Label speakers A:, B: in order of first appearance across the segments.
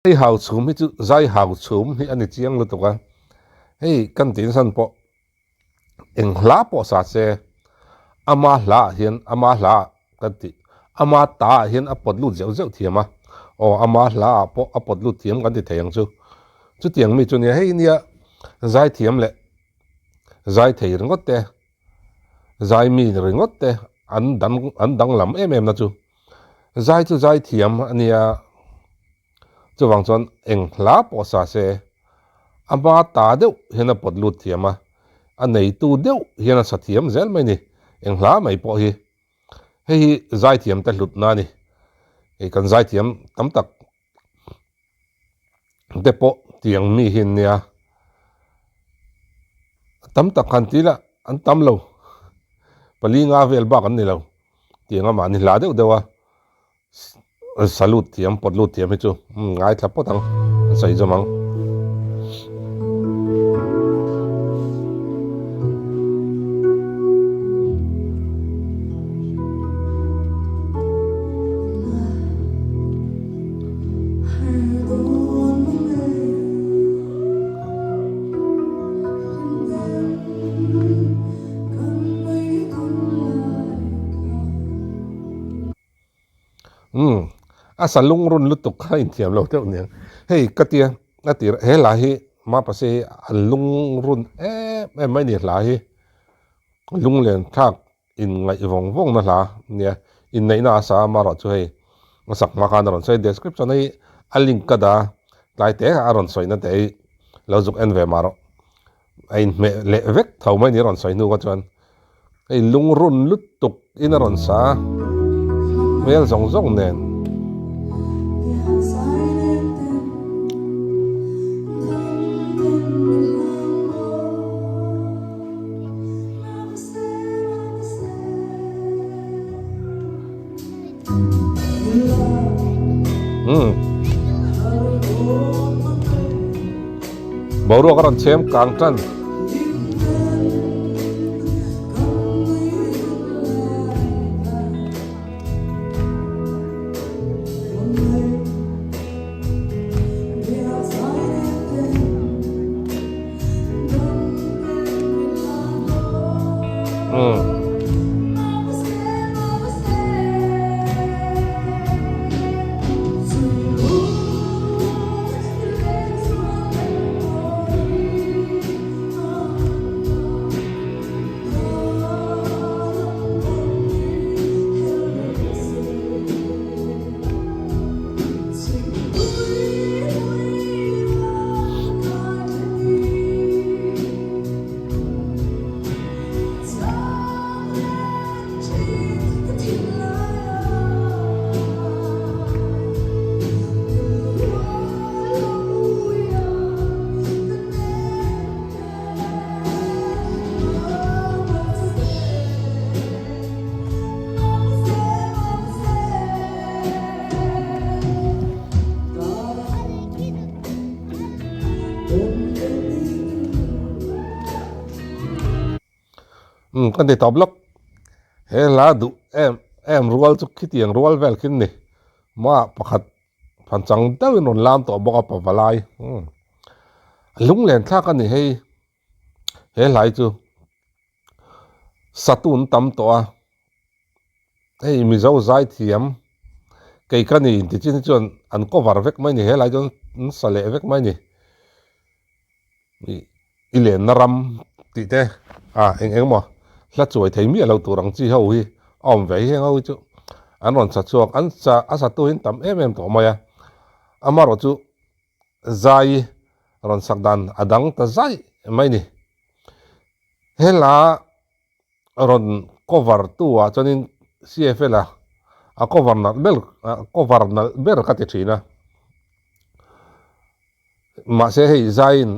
A: Hei hau chhum hi chu zai hau chhum hi a ni chiang lutuk a, hei kan tih nasan pawh eng hla pawh sa se ama hla ah hian ama hla ah kan tih ama ta ah hian a pawt lut zeuh zeuh thiam a, aw ama hla ah pawh a pawt lut thiam kan ti thei ang chu, chutiang mi chu nia hei nia zai thiam leh zai thei ringawt te zai mi ringawt te an dang an danglam em em na chu. Zai chu zai thiam a nia, chuvang chuan eng hla pawh sa se a hma ta deuh hian a pawt lut thiam a, a neitu deuh hian a sa thiam zel mai ni, eng hla mai pawh hi. Hei hi zai thiam te hlutna a ni, hei kan zai thiam tam tak te pawh tiang mi hi an nia, tam tak han ti ila an tam lo, pali nga vel bak an ni lo. Tiang a mahni hla deuh deuh a, salute thiam, pawt lut thiam hi chu ngaithla phawt ang, an sawi zawm ang. Umm a sa lungrun lutuk kha inthiam lo deuh aniang hei ka tia a tir he hla hi mapase hi a lungrun em em mai ni hla hi lunglen thlak inngaih vawng vawng na hla nia inneihna a sa amaherawh chu hei a sak hma khan a rawn sawi description a hi a link ka dah a tlai te a rawn sawina te hi lo zuk en ve mah rawh. A inhmeh leh vek tho mai ni a rawn sawi hnu kha chuan hei lungrun lutuk in a rawn sa a, hmel zawng zawng nen. Umm. Boruak a rawn chhem kang tan. Umm. Umm ka ti tawp lawk he hla duh em em rual chu khitiang rual vel khin ni mah pakhat phanchang deuhin rawn lam tawh bawk a pavalai umm a lunglen thlak a ni hei he hlai chu satun tam tawh a. Hei Mizo zaithiam kei ka ni inti chin hi chuan an cover vek mai ni helai chuan an sa leh vek mai ni i lenna ram tih te ah eng eng maw hla chuai thei miah lo tur ang chi ho hi a awm ve hi heng ho hi chu an rawn sa chhuak an sa a satu hi an tam em em tawh mai a amaherawh chu zai rawn sak dan a dang ta zai mai ni hela. rawn cover tu ah chuanin CFL a a cover nalh ber a cover nalh ber ka ti thin a mahse hei zaiin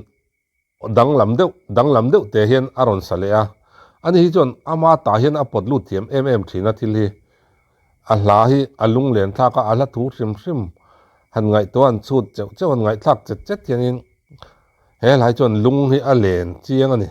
A: danglam deuh danglam deuh te hian a rawn sa leh a ani hi chuan ama tah hian a pawt lut thiam em em thin a thil hi a hla hi a lunglen thlak a a hla thu hrim hrim han ngaihtuah an chhut cheuh cheuh an ngaihthlak chet chet hianin He hlai chuan lung hi a len chiang a ni.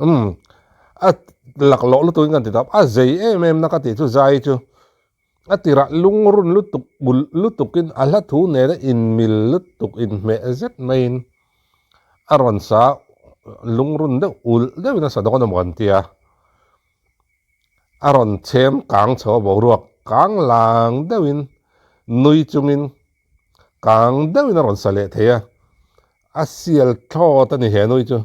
A: Umm a laklawh lutuk in kan ti tawp a zei em em na ka tih chu zai chu a tirah lungrun lutuk ulh lutuk in a hla thu nena inmil lutuk inhmeh zet maiin a rawn sa lungrun deuh ulh deuhin a sa dawn emaw an tia a rawn chhem kang chho a boruak kang lang deuhin nui chungin kang deuhin a rawn sa leh thei a. A sial thlawt a ni he nui chu.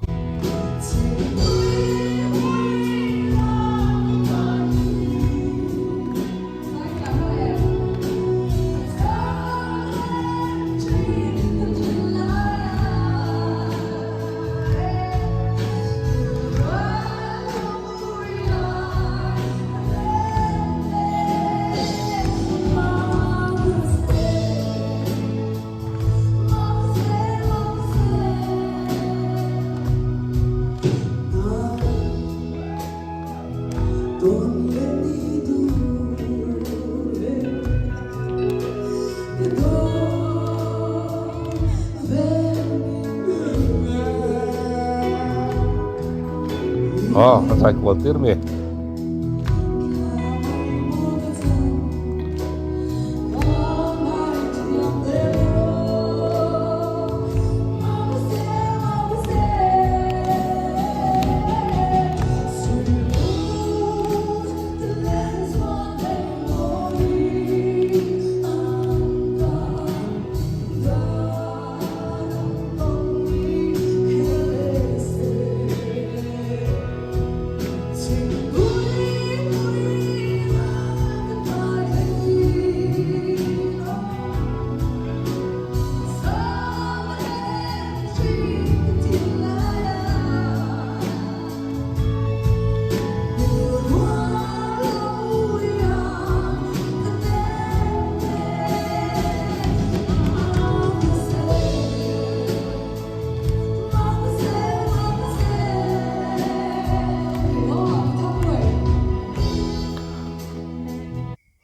A: Aw, ka zai kual tir mi.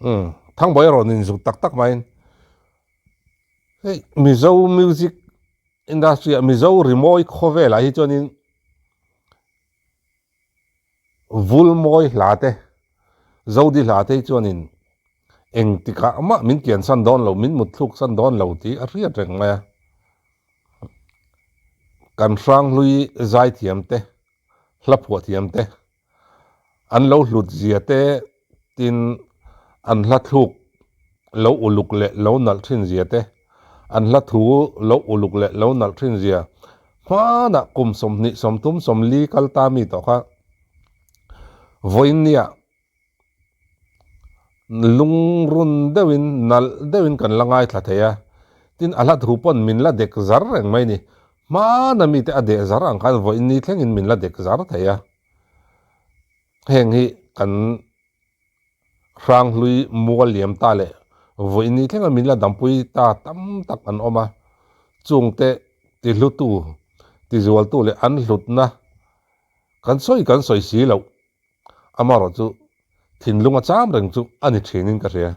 A: Umm Thangbawi a rawn inzuk tak tak maiin hei Mizo music industry ah Mizo rimawi khawvelah hi chuanin Vulmawi hla te, Zodi hla te hi chuanin engtikah mah min kiansan dawn lo, min mutthluk san dawn lo tih a hriat reng mai a. Kan Hranghlui zaithiam te, hla phuah thiam te, an lo hlut zia te tin an hla thluk lo uluk leh lo nalh thin zia te, an hla thu lo uluk leh lo nalh thin zia hmanah kum 20 30 40 kal ta mi tawh kha vawiin nia Lungrun deuhin, nalh deuhin kan la ngaithla thei a, tin a hla thu pawn min la dek zar reng mai ni. Hmana mite a deh zar ang khan vawiin ni thlengin min la dek zar thei a. Heng hi kan Hranghlui mual liam ta leh vawiin ni thlenga min la dampui ta tam tak an awm a, chungte tihlutu, tizualtu leh an hlutna kan sawi kan sawi si loh. Amaherawh chu thinlung a cham reng chu a ni thinin ka hria.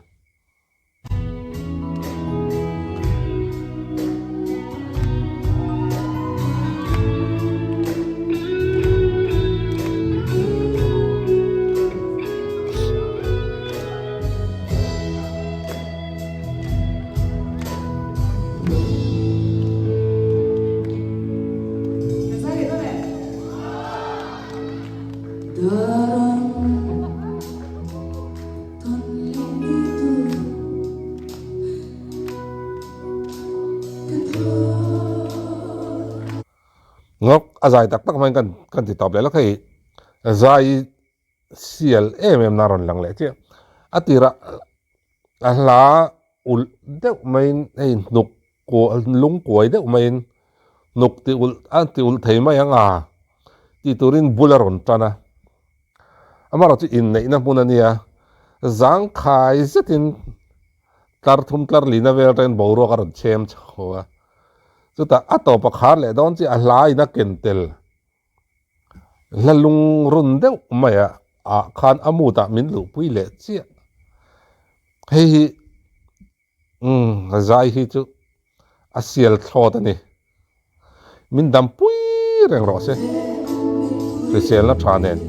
A: Ngawk a zai tak tak mai kan kan ti tawp leh lawk hei zai sial em em na rawn lang leh chiah a tirah a hla ulh deuh maiin hei hnuk lung kuai deuh maiin hnuk ti ulh a ti ulh thei mai ang a tih turin bul a rawn tan a amaherawh chu inneihna hmun a nia zangkhai zetin tlar thum tlar lina vel atangin boruak a rawn chhem chho a chutah a tawp a khar leh dawn chiah a hla in a ken tel hla lung run deuh mai ah ah khan a mood ah min luhpui leh chiah hei hi. Umm a zai hi chu a sial thlawt a ni. Min dam pui reng rawh se. Hriselna tha nen.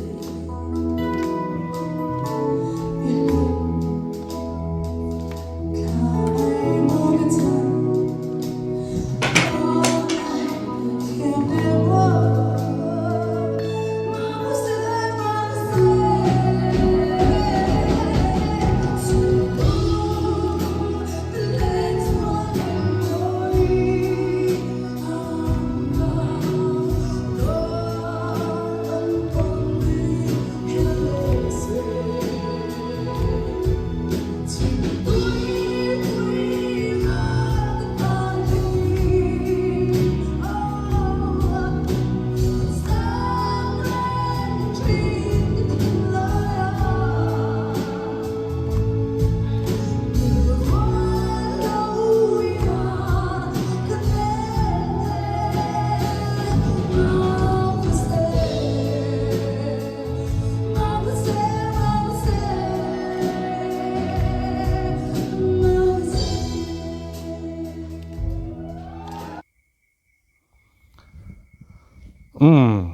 A: Umm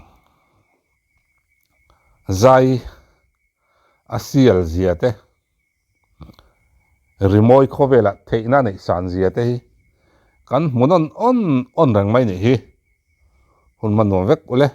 A: zai a sial zia te Rimawi khawvelah theihna neih san zia te hi kan hmu nawn awn awn reng mai nih hi. Hun hman nuam vek ule.